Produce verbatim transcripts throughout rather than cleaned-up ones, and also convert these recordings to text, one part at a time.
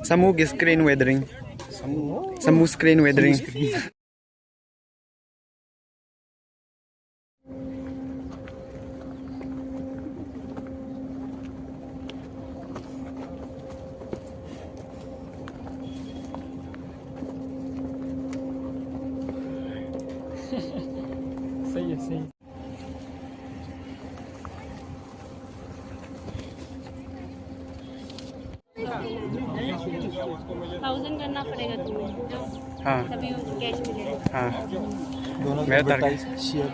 ꯁꯃꯨꯒꯤ screen weathering. ꯁꯃꯨ screen weathering. सही है, सही। थाउजेंड करना पड़ेगा तुम्हें। हाँ। तभी कैश मिलेगा। हाँ। दोनों मेरा target। Advertise, share।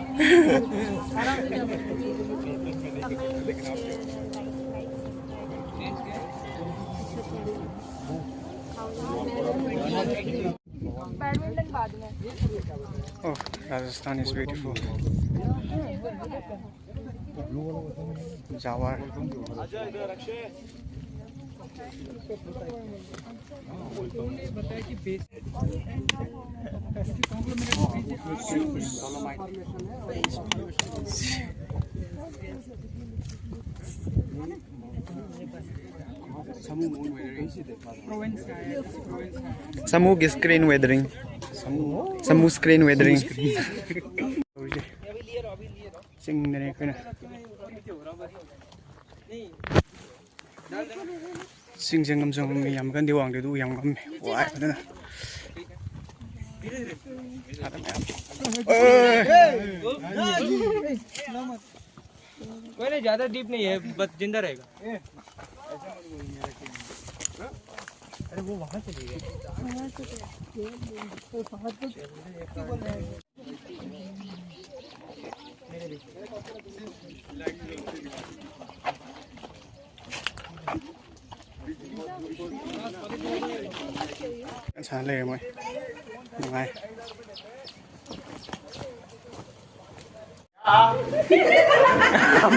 बैडमिंटन बाद में। Oh, Rajasthan is beautiful. Jawar. ꯁꯃꯨꯒꯤ screen weathering. ꯁꯃꯨ screen weathering. ꯇꯧꯔꯤꯁꯦ꯫ ꯆꯤꯡꯗꯅꯦ ꯑꯩꯈꯣꯏꯅ꯫ ꯆꯤꯡꯁꯦ ꯉꯝꯁꯨ ꯉꯝꯃꯤ, ꯌꯥꯝ ꯀꯟꯗꯤ ꯋꯥꯡꯗꯦ, ꯑꯗꯨꯕꯨ ꯌꯥꯝ ꯉꯝꯃꯤ꯫ ꯋꯥꯏ ꯐꯖꯅ꯫ कोई नहीं, ज्यादा डीप नहीं है, बस जिंदा रहेगा। अरे वो वहां चली गई। ꯁꯥꯟꯅ ꯂꯩꯔꯦ ꯃꯣꯏ꯫ ꯅꯨꯡꯉꯥꯏ꯫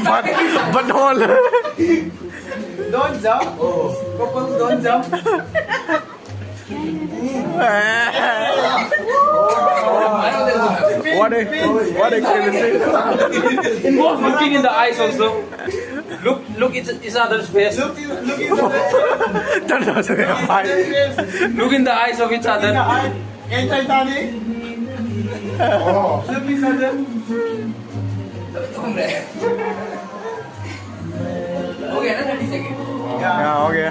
But, but all. Don't jump. Couples, don't jump. What a, what a crazy. Involve looking in the eyes also. Look, look each, each other's face. Look, look each other. Don't know, sorry, I'm fine. Look in the eyes of each other. Can I tell you? Look each other. Okay, another thirty seconds. Yeah, okay.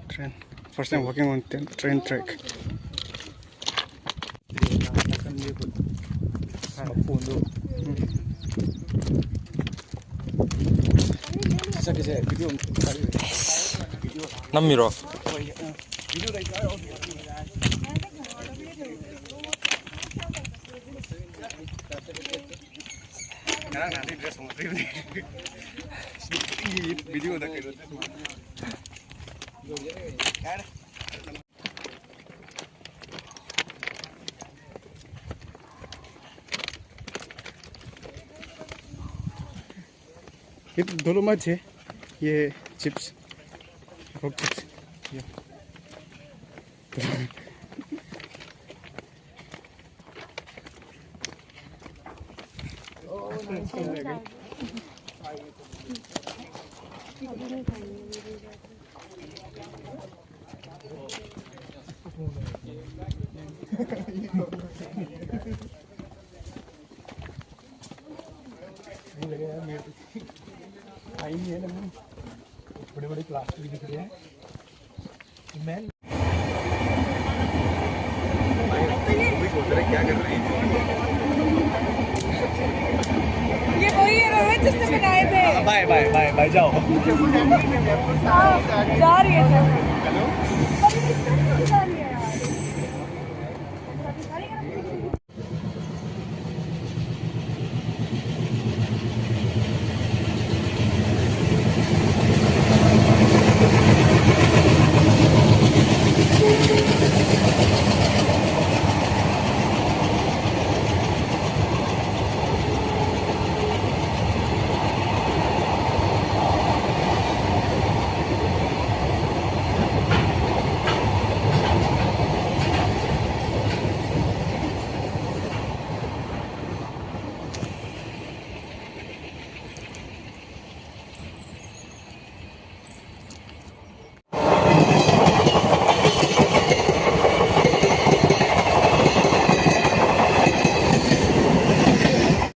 Train. First time walking on train track. ꯅꯝꯃꯤꯔꯣ? ꯉꯔꯥꯡ ꯅꯍꯥꯟꯗꯩ dress ꯍꯣꯡꯗ꯭ꯔꯤꯕꯅꯤ꯫ ꯚꯤꯗꯤꯑꯣꯗ ꯀꯩꯅꯣ dress ꯍꯣꯡꯗ꯭ꯔꯤ꯫ ये दोनों मत छे, ये chips, रोक chips, ये। आई नहीं है ना, बड़े बड़े प्लास्टिक दिख रहे हैं। मैं ये वही है रोहित जिसने बनाए थे। बाय बाय बाय बाय, जाओ। हाँ, जा रही है।